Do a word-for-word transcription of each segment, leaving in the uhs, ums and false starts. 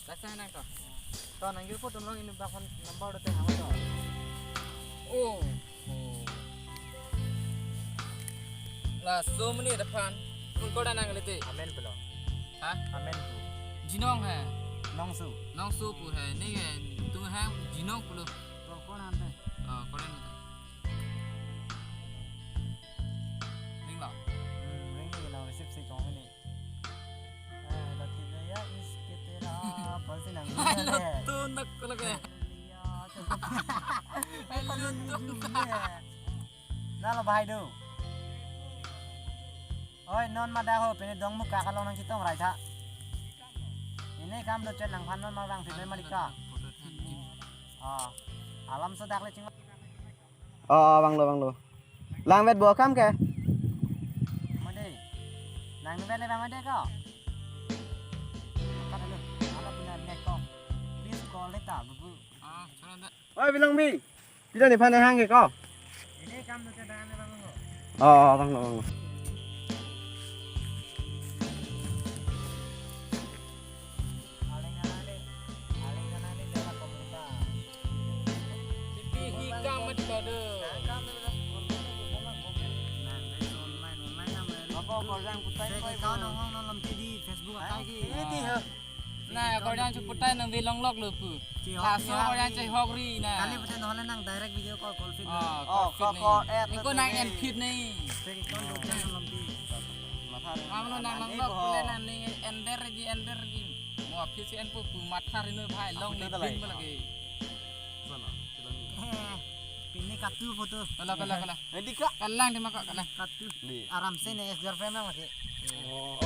Laso nang to. To nang yo photo nang ini bak phone number do te hang to. Oh. Oh. Laso mene depan. Pun koda nang lete. Amen pulo. Ha? Amen pu. Jinong hai. Nongsu. Nongsu pu hai. Ni hai. Tung hai jinong pulo. To kon ante. Oh, koda ni. Ring lo. Hmm, ring ni lo receive si kong ni. Eh, lagi gaya is kitera apa sih nang? Halo, tuh, nak, kalau kayak. Iya, cukup. Halo, tuh. Nalo bahai do. Oi, non mada ho, pini dong muka kalau nang chetong rai tha. Ini kam do chet nang phan non ma bang sih malika. Ah, alam sedak le ching. Oh, oh, vanglo, vanglo. Langvet bo kam ke? Made. Langvet le bang made ko. Kat dulu. Ala punya net ko. Please call le ta, bubu. Ah, sana da. Oi, Bilong Bi. Pida ni phana hang ke ko? Ini kam tu sedang ni bang ko. Oh, oh, vanglo, vanglo. Na, akorjang cheputai nang bilong lok lo pu. Laso akorjang chehok ri na. Kali pute nohole nang direct video call, call fit. Oh, call fit ni. Ingko nang en fit ni. Amlo nang long lok pule nang ni ender ji, ender ji. Mo office en pu pu matha ri noi bhai, long ni bin lagi. Pini katu photo. Kala, kala, kala. Ready ka? Kalang di maka kalang. Katu. Aram se ne ex girlfriend nang lagi. Oh.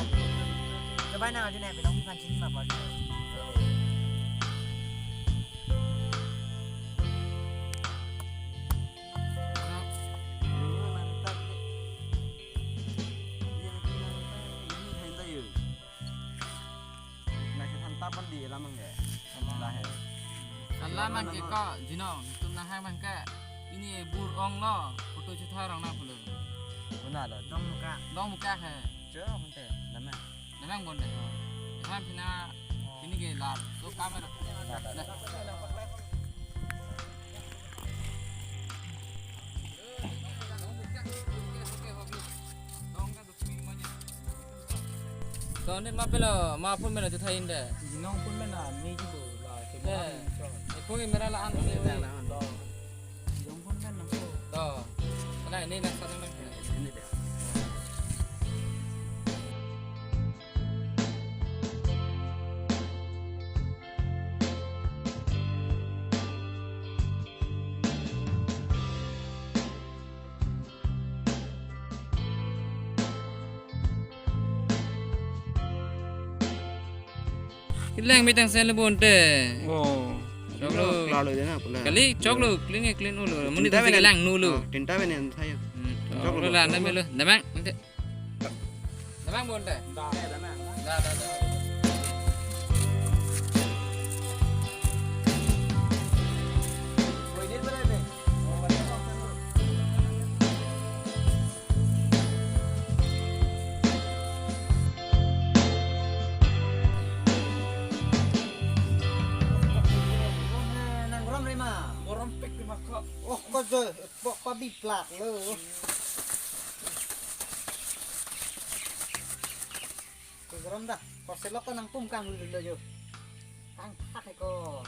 Coba nang aja ne, bilang bukan sini apa. Nasi santa pon di lamang ke. Lamang ke ko, jinong, tum nang hai bang ke. Ini bur ong lo, photo chethar rong na pulo. Kuna lo, dong muka. Dong muka he. Cho, hante, lamang. Lamang bon de. Lamang pina, ini ke lar, so kamera. Sound ma pelo, ma phone mena tu thain de. Jinong phone mena, ni ji do la, ke. Eh, mo ni so. E phone mera la an se. La an. Jinong phone kan nang ko. To. Kana ini nang sana nang. Ini de. Kelang mitang sen le bonte. Oh. Choklo. Klalo de na pula. Kali choklo, clean e, clean ulo. Muni tinta bene lang nulo. Oh, tinta bene saya. Hmm. Choklo. Choklo la na melo. Damang, ante. Damang bonte. Da, da, da. Da, da, da. Nang rom rema. Borom pek di maka. Oh, ko jo, bok pa biplak lo. Ko rom da. Ko selok ko nang pum kang lo jo. Kang thak ko.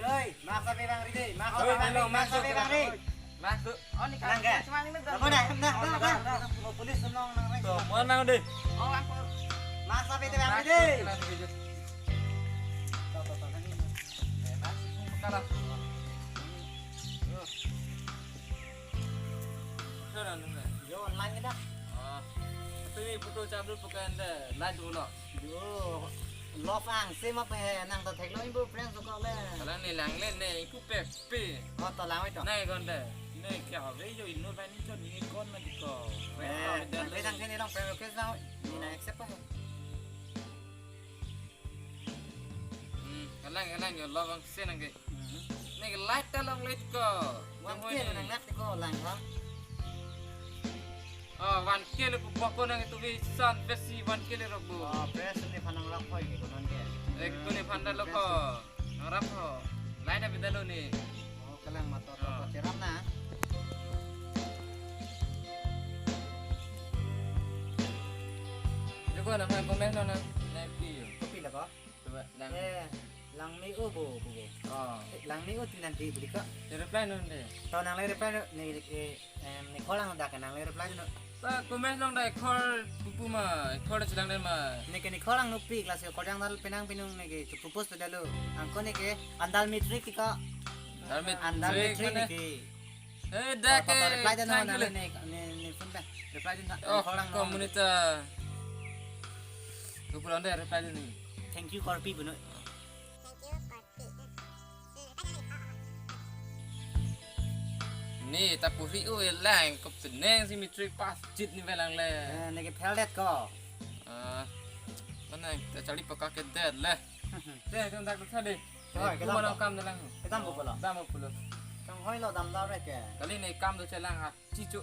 Oi, maksa pe bang ri dei, maksa pe bang ri, maksa pe bang ri. Masuk. Oh, ni nang kan? Apa dah? Nah, nah, nah, nah. Police senang nang rai. Tuh, mau nang deh. Oh, aku. Maksa pe bang ri dei. Tuh, tuh, tuh, ini. Eh, masuk. Kalah. Yo, online kita. Ah. Tapi ini photo cabut bukan deh, live dulu. Yo, love ang, same apa he, nang to theklo ibu friends ko le. Kalang ni lang le ne, iku pepe. Oh, to lang oi to. Nai konde. Eh, kya ho, ve jo inut pen ni chon ni kon ma diko. Eh, Ve nang dal ke lo. Nang ke ni long friend request na ho. Ni na accept ho. Hmm, kalang, kalang, yo lo bang se nang ke. Hmm. Nang ke light ta long light ko. One K nang nat ko lang ha. Oh, one K lo ko boko nang tu vi san besi one K lo ro bu. Oh, press ni phan nang rap hoi ke ko non ke. Eh, ko ni phan da lo ko. Nang rap ho. Light ta bida lo ni. Oh, kalang mato to, ah, to cheram na. Joko nang comment lo nang. Nang pi yo. Kopi la ko? Coba lang. Eh, lang me o bo, bo, bo. Oh. Eh, lang me o tinan di beli ko. Di reply non de. To nang le reply non, ni, eh, em, ni kolang dak nang le reply non. Ta comment long da khor pupu ma, khor chelang den ma. Ni ke ni kolang nupi class ko jang dal penang pinung ni ke chu propose pe dalo. Angko ni ke andal matric ko. Andal matric. Andal matric mane? Ni ke. Eh, da to, to, ke reply den thank you na le. Ni, ni, ni phone pe. Reply den ta. Oh, kolang komunita. Kupulan de reply den ni. Thank you korpi bunu. Ni ta puri u lang kop teneng si matric pass chit ni velang le. Eh, ni ke fail det ko. Ah, mana ta charli paka ke det le. Te, te dak sa de. Oi, kedam mana ko? Kam dalang. Kedam ko pulo. Dam pulo. Kang hoi lo dam da re ke. Kali ni kam do chelang ha. Chicho.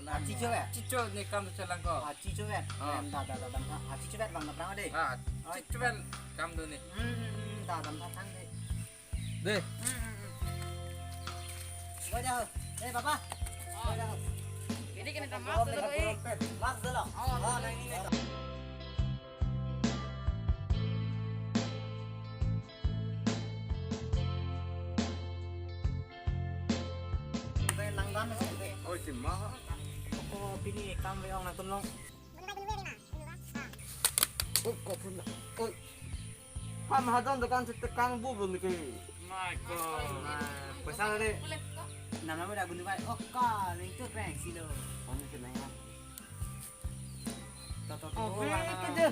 Ah, chicho ya? Chicho ni kam do chelang ko. Ah, chicho ya. Ah. Em, da, da, da, da. Ah, chicho ya bang na prang de. Ah, oi. Chicho ya kam do ni. Hmm, hmm, hmm, da, da, da, tang de. De. Hmm, hmm, hmm. Gua jauh. Eh, Papa. Gua jauh. Ini kena mask dulu, eh. Mask dulu. Oh, oh, nah, ini. Oi, si ma. Ko pini kam ve ong nangtum long. Oh, ko pun. Oi. Ham hadon dokan si tekang bu bu niki. My God. Pasal de. Nama mo da bunu bai. Oh, ka, ring tu prank silo. Kami kenapa? Toto to. Ave ke je.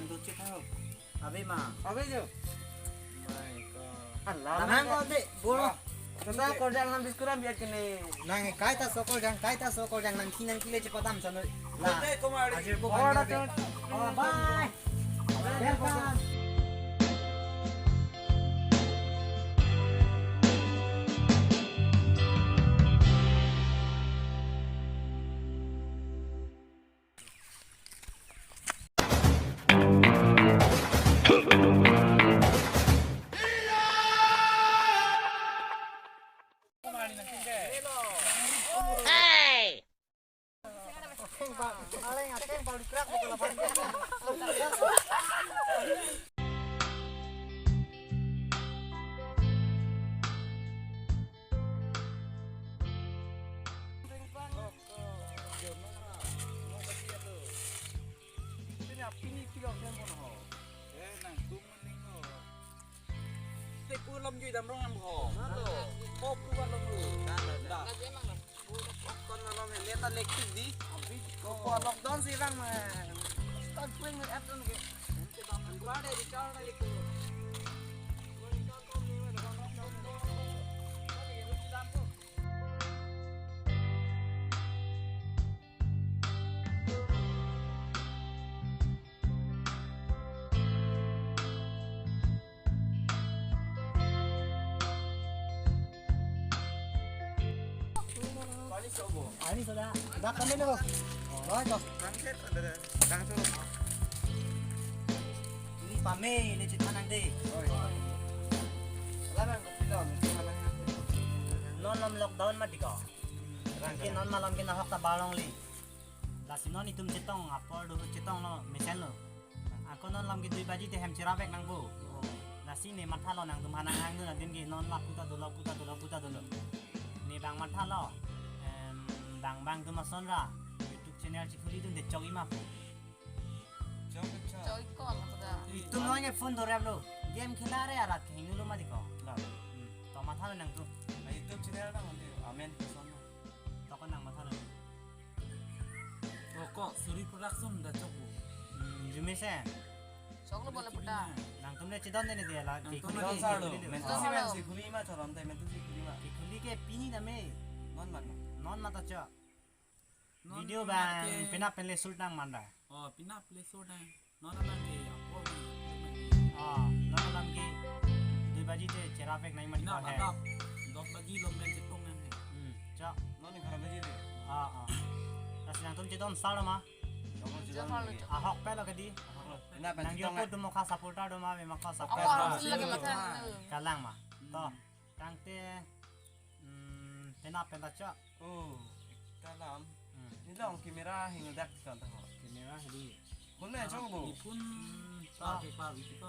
Ave ma. Ave jo. My God. Alam. Nang ko de, bol. Tanda korjang nam diskuran biar kene. Nang kai ta so korjang, kai ta so korjang nang kinan kile cepat am sono. La. Ajir ko. Oh, bye. Welcome. Pini pilo pen pon ho. Eh, nangtum maning ho. Te pu lam jui dam rong am ho. Nalo. Ho pu wan lo pu. Da, da, da. Kon malam ini ta lektik di. Ko pu lockdown si rang ma. Start playing with app dun ke. Ba de di char na lektik. Ani soda, dak kami lo. Oi, to. Ini pame, ini cerita nang de. Oi. Larang ko pilo, ini mana? Non lam lockdown ma diko. Rang ke non malam ke nahok ta balong li. Lasi non itum chetong, apor dulu chetong lo, mesen lo. Ako non lam ke dui baji te hem cherap ek nang bo. Lasi ne matha lo nangtum hanang hang dun adim ke non la puta dolo, puta dolo, puta dolo. Ne bang matha lo. Em, bang bang tum ason ra. YouTube channel chikhuli dun de chok ima po. Chok, chok. Chok ikon ko da. Itum non ke phone do rap lo. Game khela re arat ke hinglu lo ma diko. La. Hmm. To matha lo nangtum. YouTube channel ta honde amen son. To ko nang matha lo. Oko, Suri Production da chok bo. Hmm, jumesen. Chok lo bola puta. Nangtum le chedon de ne de la. Nangtum le chedon sar lo. Mentu si men si khuli ma chorom te, mentu si khuli ma. Ke khuli ke pini dame. Non man. Non mata chok. Non video non bang ke penap pen le shoot nang man da. Oh, penap le shoot nang. Non abang ke apo. Oh, non abang ke dui baji te cherap vek nai man. Penap ko hai. Adap dok baji lom pen chetong nang hai. Hmm, chok. Non ni ghara baji le. Ah, ah. Tas nangtum chedon sar ma? Dok baji chetong nang. Ahok pe lo kedi. Ahok lo. Penap pen nang chetong yo nang. Ko dum ka supporter do ma, me ma ka supporter. Apo, apo, sila ke mata. Kalang ma. Hmm. To. Tangte, hmm, penap pen ta chok. Oh, ekta lam. Hmm. Neli long camera hingdak kan ta ho. Camera hedi. Kon me chong bo. Ni pun pa ke pa isi ko.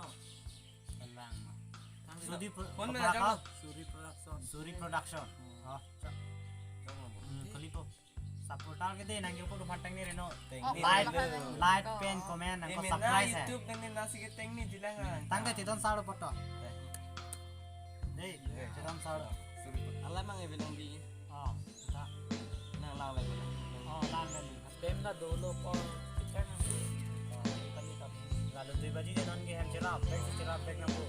Kalang. Tang Suri pro-, kon me apa chong ko? Bo. Suri Production. Suri Production. Hmm. Oh, chok. Chong bo. Hmm, kali po. Supporter ke de nang ko do phan tengni reno. Tengni. Oh, like, makan. Like pen comment nang ko. Emena subscribe hai. YouTube nang nasi ke tengni jilang. Hmm, tangte chedon sar poto. Dei. Dei, chedon sar. Suri. Alam mang e bilang di. Oh, ta. Nang lang lagi. Oh, lang lagi. Pem la dolo po. Kita nang. Oh, kami kami. Lalu dui baji je non ke hem cherap, back se cherap, back nang po.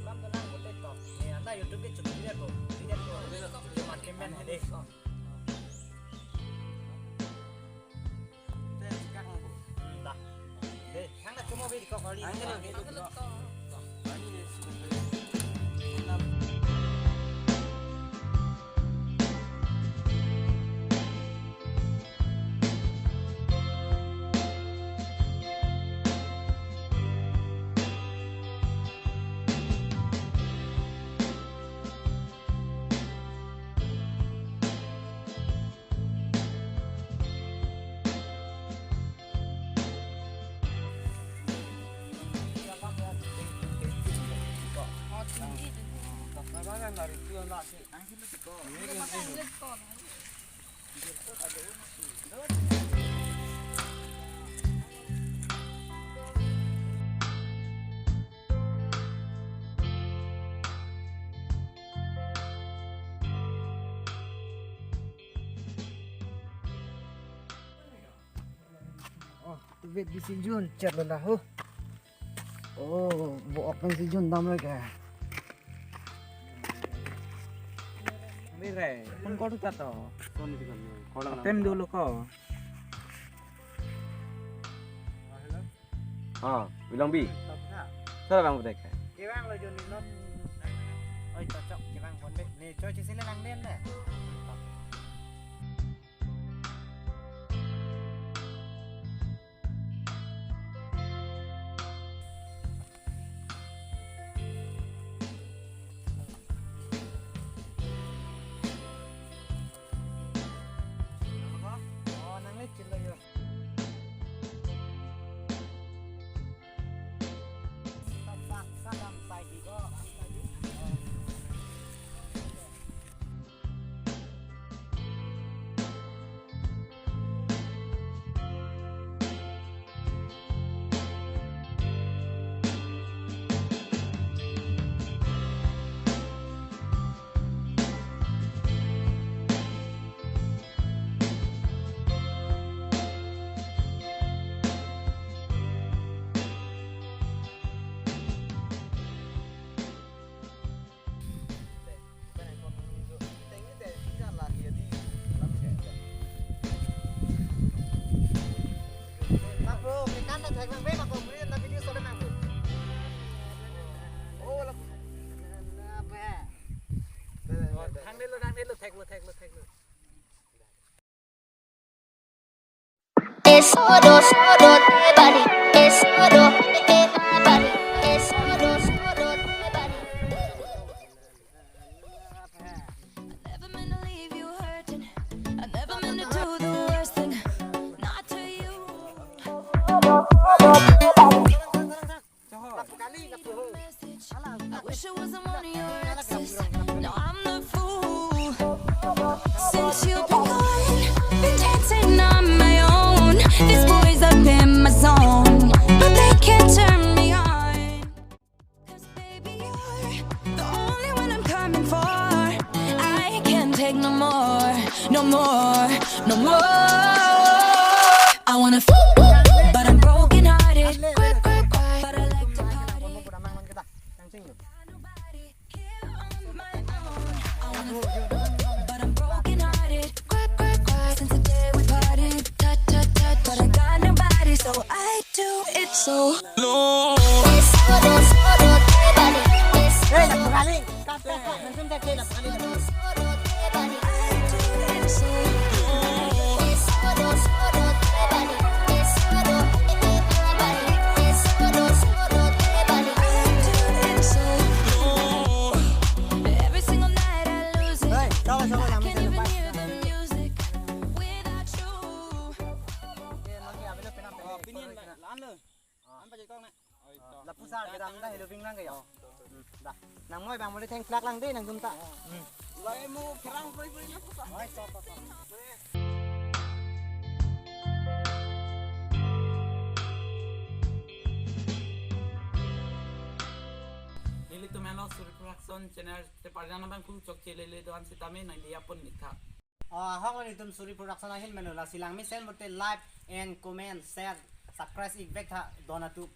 Kam to nang ko TikTok. Ni anta YouTube ke chukli dia ko. Dia ko. Dia makin men hai dei. Te chikak nang ko. Hmm, dah. Dei, hang na cuma beri kok kali. Hang na beri kok. Oh, tu vet di si Jun, chat lo dah, ho. Oh, bo open si Jun dam lagi. Bire, phone call ta to. Phone itu kan, call lang. Tem dulu ko. Ah, bilang bi. Salah bang betek. Kevang lo Jun non. Oi, cocok, kevang konde. Nih, coy, sisi lang den deh. Thang dei lo, thang dei lo, thek lo, thek lo, thek lo. Esodo, sodo, te bari. Esodo, te bari. Esodo, sodo, te bari. I never meant to leave you hurting. I never meant to do the worst thing. Not to you. I wish I wasn't one of your exes. No, I'm the fool. Since you've been gone, been dancing on my own. These boys up in my zone, but they can't turn me on. 'Cause baby, you're the only one I'm coming for. I can't take no more, no more, no more. I wanna f-, but I'm broken hearted. I do it so. No. Hey, na pukali. Cut, cut, cut. Langsung cut, cut, na pukali. Hey, sawa, sawa, lang, lang, lang. Lapuson kedam ta helo ping lang ke ya. Hmm, dah. Nang moi bang moli thengplak lang dei nangtum ta. Hmm. Lai mo kerang poi poi na pusa. Oi, stop, stop, stop. Nelitum henlo Suri Production channel te parjang nang bang ku chokche lele do-an sitame nangli apon nitha. Oh, ahok lo nelitum Suri Production ahin menu la silang mesen bote like and comment, share, subscribe ik bek tha don atum.